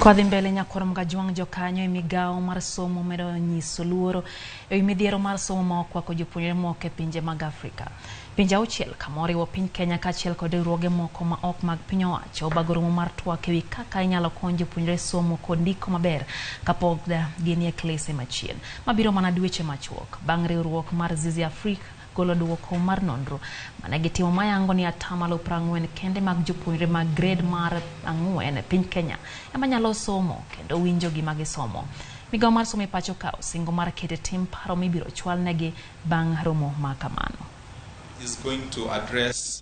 Kwadhi mbele nyakwar Mgajwang' jokanyo e migawo mar somo medo nyiso luoro ewi midhiero mar somo ma okwako jopuonjre moko e pinje mag Afrika. Pinje auchiel kama oriwo piny Kenya kaachiel kod riwruoge moko ma ok mag piny owacho obago romo mar twak ewi kaka inyalo kony jopuonjre somo kod ndiko maber kapod ginie klese machien. Mabiro mana dweche machuok bang' riwruok mar Zizi Afrique golo duoko mar nonro mane gitimo mayango ni atamalo 40 kende mag jopuonjre mag grade mar 4 e piny Kenya ema nyalo somo kendo winjo gima gisomo. Migawo mar somo e pacho ka osingo mar keto e tim paro mibiro chwal negi bang' romo ma kamano. Is going to address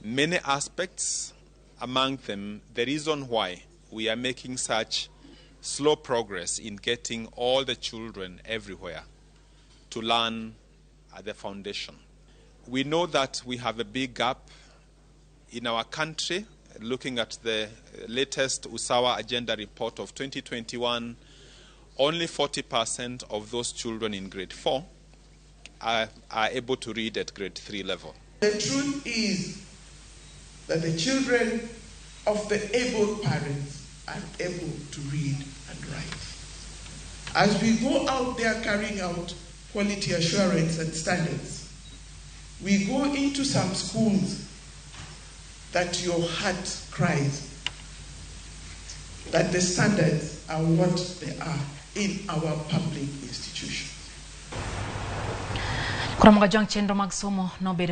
many aspects, among them the reason why we are making such slow progress in getting all the children everywhere to learn at the foundation. We know that we have a big gap in our country. Looking at the latest USAWA Agenda report of 2021, only 40% of those children in grade 4 are able to read at grade 3 level. The truth is that the children of the able parents are able to read and write. As we go out there carrying out quality assurance and standards, we go into some schools that your heart cries that the standards are what they are in our public institutions. Koro Mgajwang' chenro mag somo nobedo